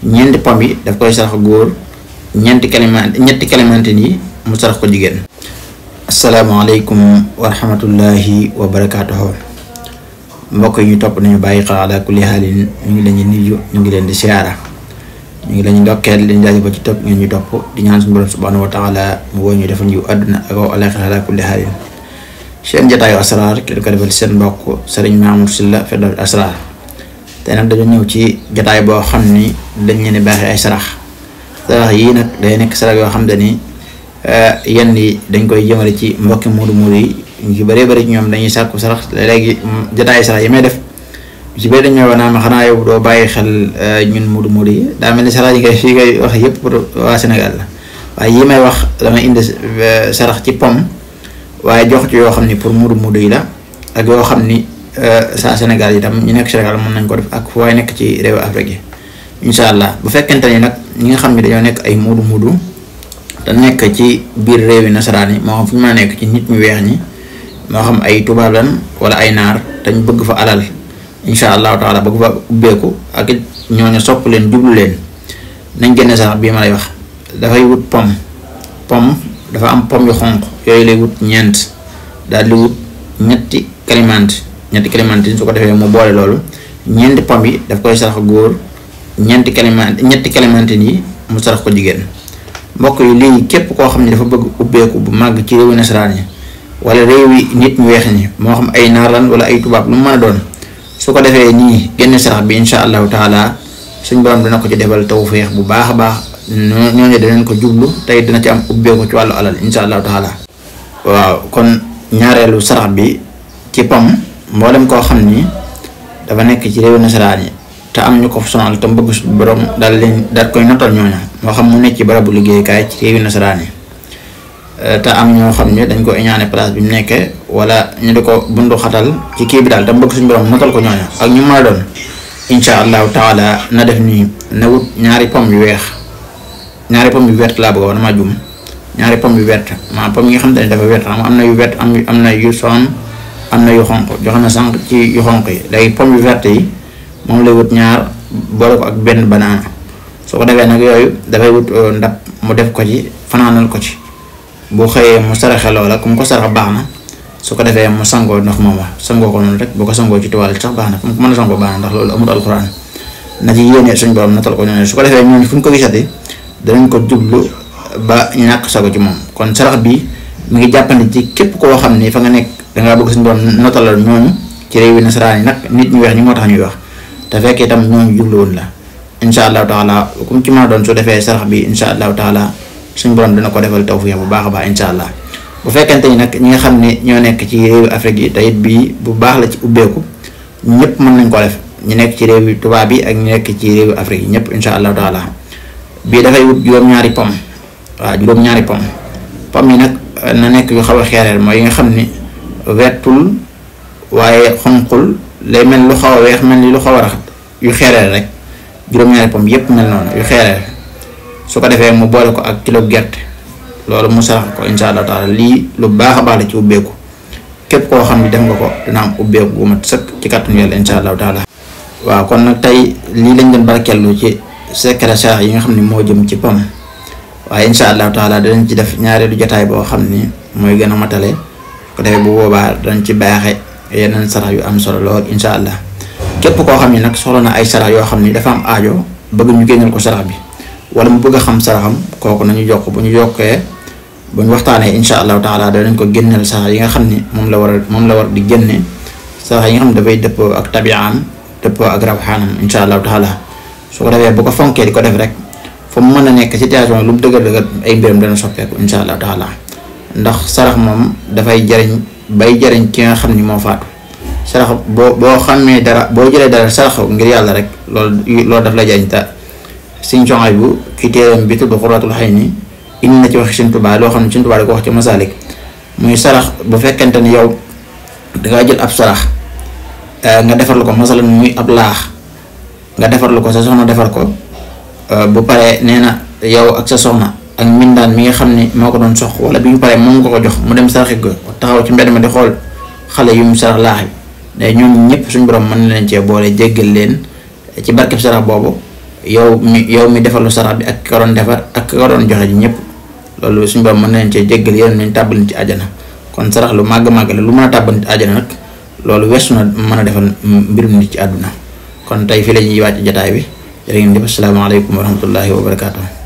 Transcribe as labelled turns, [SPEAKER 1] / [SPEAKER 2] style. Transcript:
[SPEAKER 1] ñeenti pom yi daf koy sarax góor, ñetti clémentine yi mu sarax ko jigéen. asalaamaaleykum wa rahmatullahi wa barakaatuhu. mbokk yi ñu topp nañu bàyyi xel ala kulli haalin ñu ngi leen di nuyu, ñu ngi leen di siyaara, ñu ngi leen di ndokkeel leen jaajëfal ci topp ngeen ñu topp di ñaan suñu borom subhanahu wa taala mu woo ñu defal ñu àdduna ak alaaxira ala kulli haalin. seen jotaayu asraar ki ko defal seen mbokk Serigne Mamour Sylla Firdawsi Asraar. te nag dañoo ñëw ci jotaay boo xam ni dañ leen di baaxee ay sarax yii nag day nekk sarax yoo xam ni yenn yi dañ koy jëmale ci mbokki muudu yi ñu ci bëree bëri ci ñoom dañuy sàkku sarax léegi jotaay sarax yi may def ci bëri dañoo wax naa ma xanaa yow doo bàyyi xel ñun muudu yi daa mel ni sarax yi ngay wax yëpp pour waa Sénégal la waaye yi may wax damay indi sarax ci pom waaye jox ci yoo xam ni pour muudu yi la ak yoo xam ni saa Sénégal itam ñu nekk Sénégal mën nañ ko def ak fu waay nekk ci réewu Afrique yi incha allah. bu fekkente ni nag ñi nga xam ne dañoo nekk ay muudu te nekk ci biir réewi nasaraan yi moo xam fu ñu mën a nekk ci nit ñu weex ñi moo xam ay tubaab lan wala ay naar te ñu bëgg fa alal incha allahu taala bëgg fa ubbeeku ak it ñooñu sopp leen jublu leen nañ génne sarax bii ma lay wax. dafay wut pom dafa am pom yu xonq yooyu lay wut ñeent daal di wut ñetti clémentine su ko defee mu boole loolu ñeenti pom yi daf koy sarax góor, ñetti clémentine yi mu sarax ko jigéen. mbokk yi lii képp koo xam ne dafa bëgg ubbeeku bu màgg ci réewi nasaraan yi wala réewi nit ñu weex ñi moo xam ay naar lan wala ay tubaab lu mu mën a doon su ko defee nii génne sarax bi incha allahu taala suñ borom dina ko ci defal tawfeex bu baax a baax ñooñu dinañ ko jublu tey dina ci am ubbeeku ci wàllu alal incha allahu taala. waaw kon ñaareelu sarax bi ci pom mboolem koo xam ni dafa nekk ci réewi nasaraan yi te am ñu ko sonal te bëgg borom daal koy nattal ñooñu moo xam mu nekk ci barabu liggéeykaay ci réewi nasaraan yi te am ñoo xam ne dañ ko iñaane place bi mu nekkee wala ñu di ko bundu xatal ci kii bi daal te bëgg suñu borom nattal ko ñooñu ak ñu mën a doon incha allahu taala na def nii na wut ñaari pom yu wert laa bëgg a wax dama jum ñaari pom yu wert maa pom yi nga xam ne dafa wert xam am na yu wert am na yu son am na yu xonq joxe na sànq ci yu xonq yi léegi pom yu verte yi moom lay wut ñaar boole ko ak benn banaana su ko defee nag yooyu dafay wut ndab mu def ko ci fanaanal ko ci bu xëyee mu saraxe loola ku mu ko sarax baax na su ko defee mu sangoo ndox moom sangoo ko noonu rek boo ko sangoo ci toile sax baax na fu mu ko mën a sangoo baax na ndax loolu amul alxuraan na ci yéene suñ borom natal ko ñooñu su ko defee ñooñu fu ñu ko gisati danañ ko jublu ba ñàkk sago ci moom. kon sarax bi mu ngi jàppandi ci képp koo xam ni fa nga nekk dangaa bëgg suñu borom notalal ñooñu ci réewi nasaraan yi nag nit ñu weex ñi moo tax ñuy wax te fekkee itam ñooñu jubluwoon la incha allahu taala comme ci mën a doon su defee sarax bi incha allahu taala suñu borom dina ko defal tawfiq bu baax a baax incha allah. bu fekkente ni nag ñi nga xam ne ñoo nekk ci réewi Afrique yi te it bii bu baax la ci ubbeeku ñëpp mën nañ ko def ñu nekk ci réewi tubaab yi ak ñu nekk ci réewi Afrique yi ñëpp incha allahu taala. bii dafay wut juróom-ñaari pom yi nag na nekk yu xaw a xeereer mooy yi nga xam ni wertul waaye xonqul lay mel lu xaw a weex mel ni lu xaw a raxat yu xeereer rek juróom-ñaari pom yépp mel noonu yu xeereer su ko defee mu boole ko ak kilo gerte loolu mu sarax ko incha allah taala lii lu baax a baax la ci ubbeeku képp koo xam ni def nga ko dina am ubbeeku bu mat sëkk ci kàttanu yàlla incha allahu taala. waaw kon nag tey lii lañ doon barkeelu ci secret sarax yi nga xam ne moo jëm ci pom waaye incha allahu taala danañ ci def ñaareelu jotaay boo xam ni mooy gën a matale ko defee bu boobaa dañ ci baaxe yeneen sarax yu am solo lool incha allah. képp koo xam ni nag soxla na ay sarax yoo xam ni dafa am aajo bëgg ñu génneel ko sarax bi wala mu bëgg a xam saraxam kooku nañu jokk bu ñu jokkee bu ñu waxtaanee incha allahu taala danañ ko génneel sarax yi nga xam ni moom la war di génne sarax yi nga xam ne dafay dëppoo ak tabiaam dëppoo ak rawxaanam incha allahu taala. su ko defee bu ko fonkee di ko def rek fu mu mën a nekk situation lu mu dëgër ay mbiram dana soppeeku incha allahu taala ndax sarax moom dafay jariñ ki nga xam ni moo faatu. sarax boo xamee dara boo jëlee dara sarax ngir yàlla rek loolu daf lay jariñ ta Sëñ Suhaybu ci téeram bi tudd Xurratul Ayni indi na ci wax Sëñ Tuubaa loo xam ne Sëñ Tuubaa da ko wax ci Masaalik muy sarax bu fekkente ni yow dangaa jël ab sarax nga defar lu ko masalan muy ab laax nga defar lu ko sa soxna defar ko bu paree nee na yow ak sa soxna ak mbindaan mi nga xam ne moo ko doon sox wala bi ñu paree moom nga ko jox mu dem saraxi ko taxaw ci mbedd ma di xool xale yu mu sarax laax yi ñoom ñëpp suñu borom mën na leen cee boole jéggal leen ci barkeb sarax boobu yow mi defalu sarax bi ak ka doon defar ak ka doon joxe ji ñëpp loolu suñu borom mën nañ cee jéggal yéen nañ tàbbal ci àjjana. kon sarax lu màgg la lu mën a tàbbal ci àjjana nag loolu weesu na mën a defal mbirum nit ci àdduna kon tey fii la ñuy wàcc jataay bi jërë ngeen jëf asalaamaaleykum wa rahmatullahi wa barakaatu.